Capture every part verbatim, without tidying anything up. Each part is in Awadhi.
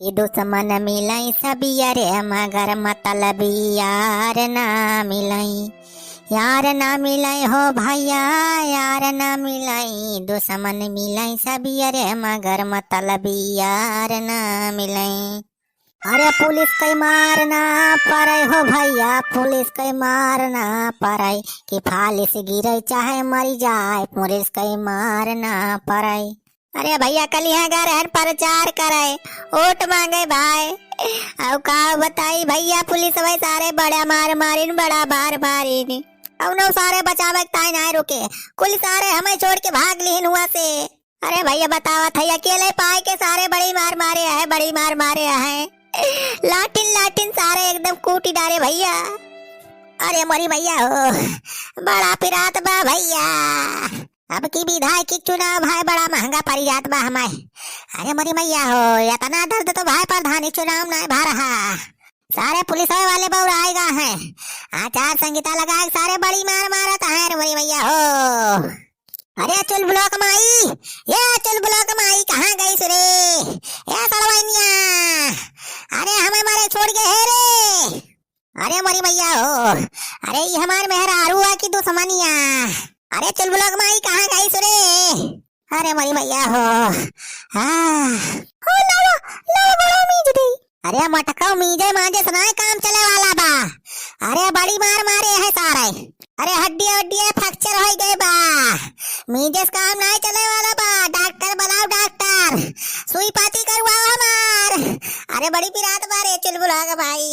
कि दुश्मन मिलइ सब यारे मगर मतलबी यार ना मिलइ। यार ना मिलइ हो भइया, यार ना मिलइ, दुश्मन मिलइ सब यारे मगर मतलबी यार ना मिलइ। अरे पुलिस कइ मार ना परइ हो भइया, पुलिस कइ मार ना परइ, कि फालिस गिरइ चाहे मरि जाए, पुलिस कइ मार ना परइ। अरे भइया, कलिहाँ गा रहन प्रचार करइ, वोट माँगइ भाई। अउ का बताई भइया, पुलिस वइ सारे बड़ा मार मारिन, बड़ा मार मारिन। कउनो सारे बचावइ क ताईं नाहीं रुके, कुल सारे हमइ छोड़ के भाग लिहिन हुआँ से। अरे भइया बतावत हई, अकेलइ पाइके सारे बड़ी मार मारे अहइ, बड़ी मार मारे अहइ। लाठिन लाठिन सारे एकदम कूटि डारे भइया। अरे मोरी मइया हो, बड़ा पिरात बा भइया। अब की विधायकी चुनाव भाई बड़ा महँगा परि जात बा हमइ। अरे मोरी मइया हो, एतना दर्द तो भाई प्रधानी चुनाव नाहीं भा रहा। सारे पुलिसइ वाले बउराइ गा हैं, आचार संहिता लगाइक सारे बड़ी मार मारत हैं रे मोरी मइया हो। अरे चुलबुलवा क माई, ए चुलबुलवा क माई कहाँ गइस रे? ए सड़वइनिया, अरे हमइ मारे छोड़ गए हे रे। अरे मोरी मइया हो, अरे ई हमार मेहरारू आ की दुश्मनिया। अरे चुलबुलवा क माई कहाँ गइस रे? अरे मोरी मइया हो। हाँ। हो लावा, लावा गोड़वा मीज दे। अरे मटकउ मीजे माजे से नाहीं काम चले वाला बा। अरे बड़ी मार मारे हैं सारे। अरे हड्डिया उड्डिया fracture होइ गए बा। मीजे से काम नाहीं चले वाला बा। डॉक्टर बुलाओ डॉक्टर। सुई पाती करवाओ हमार। अरे बड़ी पिरात बा रे चुलबुलवा क भाई।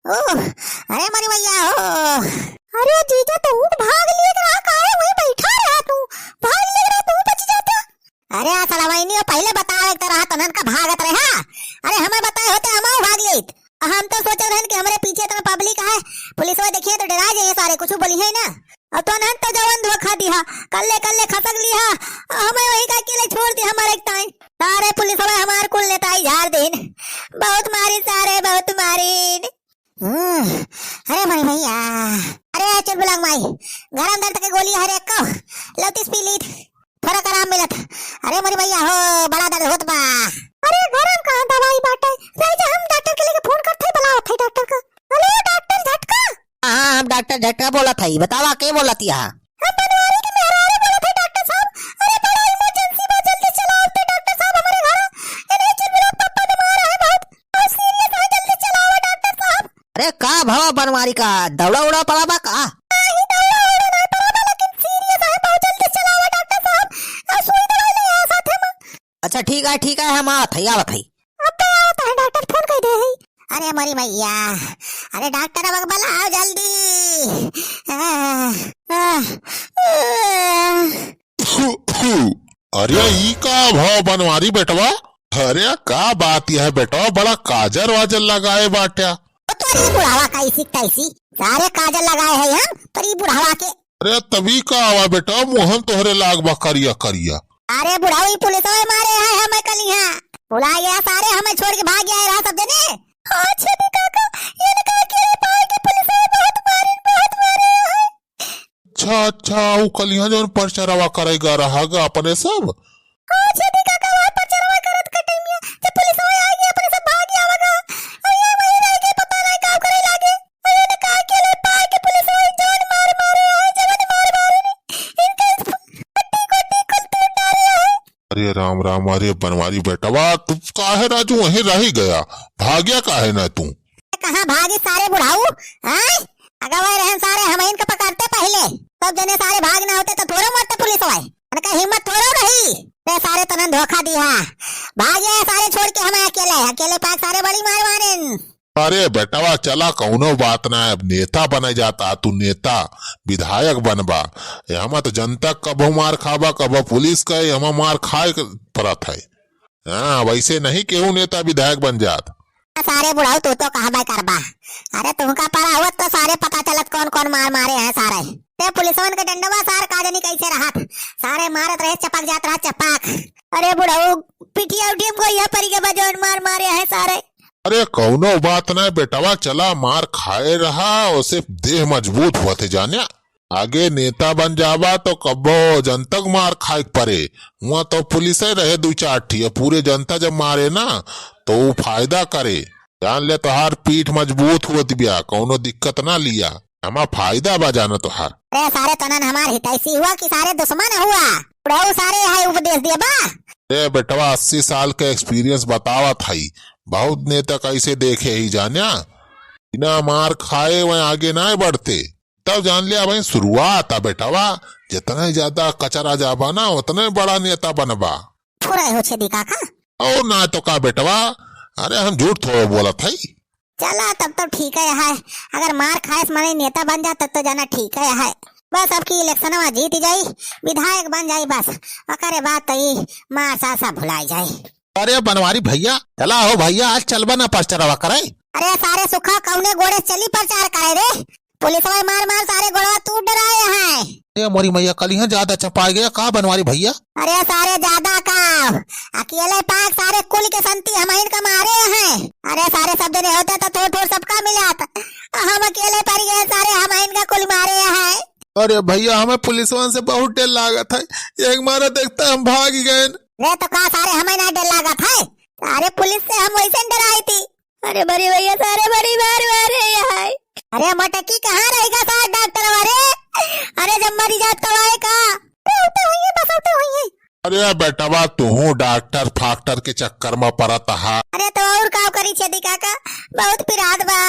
ओह, अरे मोरी मइया हो। अरे जीजा, तू भाग लिए रहा, काहे वहीं बैठा रहा तू? भाग लिए रहा, तू बच जाता। अरे आ सड़वइनी, पहिले बतावे के रहा, तनन का भागत रहा। अरे हमइ बताए होते, हमउ भाग लेत। हम तो सोचत रहन कि हमरे पीछे इतना public है, पुलिसवा देखिहैं तो डेराइ जइहैं सारे, कुछ बोलिहैं ना। अउ तनन तो जवन धोखा दिहा, कल्ले कल्ले खसक लिहा, हमइ वहीं का अकेले छोड़ दिहा मरे के ताईं। सारे पुलिसवा हमार कुल नेताई झार दिन। बहुत मारिन सारे, बहुत मारिन। हम्म, अरे मोरी मइया, अरे चुलबुलवा क माई, गरम दर्द के गोली हरे को, लौतिस पी लीत, थोड़ा आराम मिलत। अरे मोरी मइया हो, बड़ा दर्द होत बा। अरे गरम कहाँ दवाई बाटे, रह जा, हम डॉक्टर के लेके फोन करत हई, बुलावत हई डॉक्टर का। हेलो डॉक्टर झटका। हाँ, हम डॉक्टर झटका बोलत हई, बतावा के बोलत हिया? हम बनवारी के मेहरारू बोलत हई डॉक्टर साहब। अरे बड़ा emergency बा, जल्दी चलाओ तो डॉक्टर साहब हमरे घर। ए नहीं चुलबुलवा क पप्पा बीमार है बहुत। बहुत serious है, जल्दी चलावा डॉक्टर साहब। अरे का भवा बनवारी का, दौड़ा उड़ा पड़ा बा का? नहीं, दौड़ा उड़ा नहीं पड़ा बा, लेकिन serious है, बहुत जल्दी चलावा डॉक्टर साहब। आ सुई दवाई ले आ साथे में। अच्छा ठीक है, ठीक है, हम आवत हई, आवत हई। अब तो आवत है, डॉक्टर फोन कइ दे है। अरे मोरी मइया, अरे डॉक्टर अब बुलाओ जल्दी। आ, आ, आ। अरे ई का भवा बनवारी बेटवा? अरे का बात यह बेटवा, बड़ा काजर वाजर लगाए बाट्या। ओ तोरी बुढ़ावा कैसी कैसी, सारे काजर लगाए है हम तोरी बुढ़ावा के। अरे तभी का आवा बेटवा, मुहन तोहरे लाग बा करिया करिया। अरे बुढ़ाऊ, ई पुलिसवा मारे है हमइ कलिहाँ, बुलाइ गया सारे, हमइ छोड़ के भाग गया रहा सब जने। हाँ छेदी काका, ये निकाल के ले पाए के पुलिसवा बहुत मारिन, बहुत मारे है। अच्छा, अच्छा, ऊ कलिहाँ जौन परचरवा करे गा रहा गा अपने सब? हाँ, छेदी काका, वहाँ परचरवा करत के टाइमिया, जब पुलिसवा आइ गया, अपने सब भाग गया होगा। अरे, वहीं रह गए, पता नहीं का करे लागे। अरे, ने का के ले पाए के पुलिसवा जौन मार मारे है, जवन मार मारे ने। इनका इस हड्डी गोड्डी कुल तोड़ डाले है। अरे राम राम, अरे बनवारी बेटवा, तू काहे राजू वहीं रह गया, भाग्या काहे ना तू? कहाँ भागी सारे बुढ़ाऊ, हैं? अगर वही रहन सारे हम इनके पकड़ते पहिले, सब जने सारे भाग ना होते तो थोड़े मरते पुलिस वाले। उनका हिम्मत थोड़ो रही। ते सारे तनन धोखा दिया। भाग गए सारे छोड़ के हमें अकेले, अकेले पाक सारे बड़ी मार मारेन। अरे बेटवा चला कौनो बात ना है, अब नेता बने जाता तू नेता, विधायक बनबा। यहाँ तो जनता कबो मार खाबा, कबो पुलिस का, यहाँ मार खाए के परत है। हाँ, वैसे नहीं केहू नेता विधायक बन जात। सारे बुढ़ऊ तू तो कहबे करबा। अरे तुमका पड़ा हुआ तो सारे पता चलत कौन कौन मार मारे हैं सारे। ते पुलिसवन के डंडवा सार का जानी कैसे रहत। सारे मारत रहे चपक जात रहा चपक। अरे बुढ़ऊ पिटिया उठियम को यह परी के बजौन मार मारे हैं सारे। अरे कौनो बात ना बेटवा, चला मार खाए रहा, उसे देह मजबूत हुआ थे जान्या। आगे नेता बन जाबा तो कब्बो जनता के मार खाए के परे। हुआं तो पुलिस ही रहे दू चार ठी, पूरे जनता जब मारे ना तो ऊ फायदा करे। जान ले तोहार पीठ मजबूत होत बिया, कौनो दिक्कत ना लिया, हमा फायदा बा जाना तोहार। अरे सारे तोनन हमार हितैषी हुआ कि सारे दुश्मन हुआ? बुढ़ऊ सारे है उपदेश दिए बा। ए बेटवा, अस्सी साल के experience बतावत हई, बहुत नेता कैसे देखे ही जान्या, बिना मार खाए वह आगे ना बढ़ते। तब जान लिया भाई शुरुआत आ बेटवा, जितना ज्यादा कचरा जाबा ना उतने बड़ा नेता बनबा। थोड़ा हो छेदी काका। और ना तो का बेटवा, अरे हम झूठ थोड़ो बोलत हई। चला तब तो ठीक है, है। अगर मार खाए से मनई नेता बन जा तब तो जाना ठीक है, है। बस अब की इलेक्शनवा जीत जाई, विधायक बन जाई बस, ओकरे बाद तो ई मार सा सब भुलाई जाई। अरे बनवारी भैया, चला हो भैया, आज चलबा ना प्रचारवा करे। अरे सारे सुखा कौने गोड़े चली प्रचार करे रे? पुलिसवा मार मार सारे गोड़वा टूट डराए हैं। ए मोरी मैया, कलिहाँ ज्यादा चपाए गया का बनवारी भैया? अरे सारे ज्यादा का, अकेले पाक सारे कुल के संती हमहिन का मारे हैं। अरे सारे सब जने होते तो थोड़ थोड़ सबका मिलात, हम अकेले पड़ गए सारे हमहिन का कुल मारे हैं। अरे भैया, हमें पुलिसवन से बहुत डर लागत है, एक मारा देखता हम भाग गए। रे तो का सारे हमें ना डर लागत है, सारे पुलिस से हम वैसे डराई थी। अरे बड़ी भैया, सारे बड़ी मार मारे यहाँ। अरे मटकी कहाँ रहेगा सार डॉक्टर वारे? अरे जब मरी जात तब आए का? अरे उठे हुई है, बस उठे हुई है। अरे बेटवा, तुहू डॉक्टर फाक्टर के चक्कर में परत हा। अरे तो और का करी छेदी काका, बहुत पिरात बा।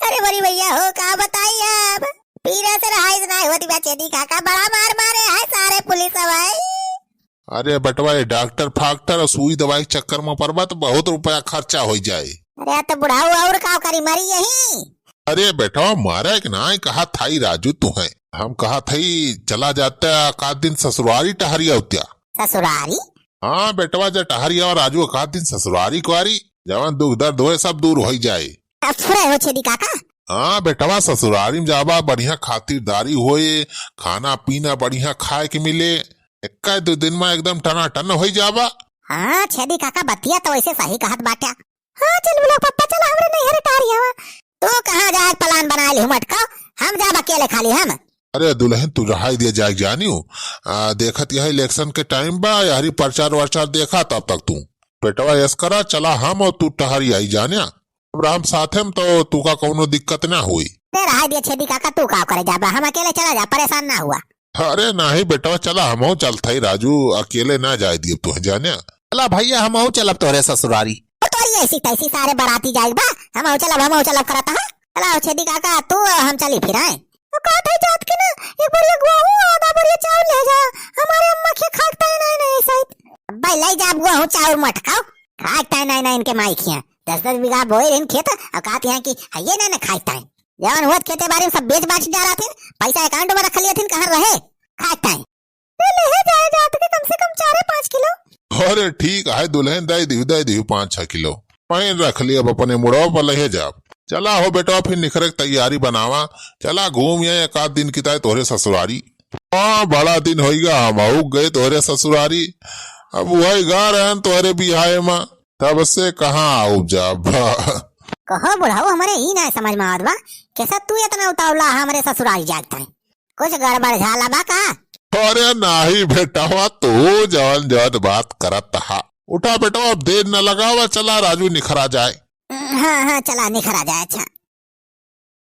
अरे बड़ी भैया हो, का बताई अब, पीरा से रहाई ना होती बा छेदी काका, बड़ा मार मारे है सारे पुलिस वाले। अरे बेटवा, ये डॉक्टर फाक्टर और सुई दवाई के चक्कर में परबा तो बहुत रुपया खर्चा हो जाए। अरे तो बुढ़ाऊ और का करी, मरी यही। अरे बेटवा, मारे के ना कहा थाई राजू तू है, हम कहा थाई चला जाता का दिन ससुरारी टहरी आवत्या। ससुरारी? हाँ बेटवा, जा टहरी आवा राजू, का दिन ससुरारी कुआरी, जवन दुख दर्द होए सब दूर हो जाए। अब फुरे हो छेदी काका। हाँ बेटवा, ससुरारी में जाबा, बढ़िया खातिरदारी होए, खाना पीना बढ़िया खाए के मिले, इक्का दो दिन में एकदम टनाटन होई जाबा। हाँ छेदी काका, बतिया तो वैसे सही कहत बाट्या। हाँ चल बोला पप्पा, चला हमरे नैहरे टहरी आवा। तू कहाँ जाए plan बनाए लिहू मटका, हम जाब अकेले खाली हम। अरे दुल्हन, तू रहाई दिया जाए जानियो, आ, देखत यह इलेक्शन के टाइम बा, यहरी प्रचार वरचार देखा तब तक तू। बेटवा यस करा, चला हम और तू टहरी आई जान्या। अब राम साथे में तो तू का कौनो दिक्कत ना होई। ते रहा दिया छेदी काका, तू का करे जाबा, हम अकेले चला जा, परेशान ना हुआ। अरे नाही बेटवा, चला हमहू चलत हई राजू, अकेले ना जाए दियो तू जान्या। चला भैया, हमहू चलब तोहरे ससुरारी। ओ तोरी ऐसी तैसी सारे बराती जाए बा, हमहू चलब, हमहू चलब करत हा। चला हो छेदी काका, तू हम चली फिर आए। तो कहत है जात के ना, एक बोरिया गोहूं, आधा बोरिया चाउर ले जा। हमारे अम्मा के खाक ताई नाई नाई सहित। अब्बा ले जा गोहूं चाउर मटकाओ। खाक ताई नाई नाई इनके माई खिया। दस दस बीघा बोए रहन खेत, अब कहत हैं कि हइये ना ना खाक ताई। जवन होत खेते बारी में सब बेच बाच डाला थे, पैसा account में रख लिए थे, कहाँ रहे? खाक ताई। ले, ले जाए जात के कम से कम चारे पाँच किलो। अरे ठीक है दुल्हन, दे दिहु, दे दिहु पाँच छह किलो। पहन रख ली, अब अपने मुड़वा पर ले जाब। चला हो बेटवा, फिर निखरे के तैयारी बनावा। चला घूम आए एक आध दिन की ताई तोहरे ससुरारी। हाँ, बड़ा दिन होइगा, हम आउक गए तोहरे ससुरारी। अब वही गा रहन तोहरे बिहाए मा, तब से कहाँ आउब जाब। कहो बुढ़ऊ, हमरे ई ना समझ में आवत बा, कैसा तू इतना उतावला हमरे ससुरारी जात है? कुछ गड़बड़ झाला बा का? अरे नाही बेटवा, तू जवन जवन बात करत हा। उठा बेटवा, अब देर न लगावा, चला राजू निखरा जाए। हाँ, हाँ, चला निखरा जाए। अच्छा।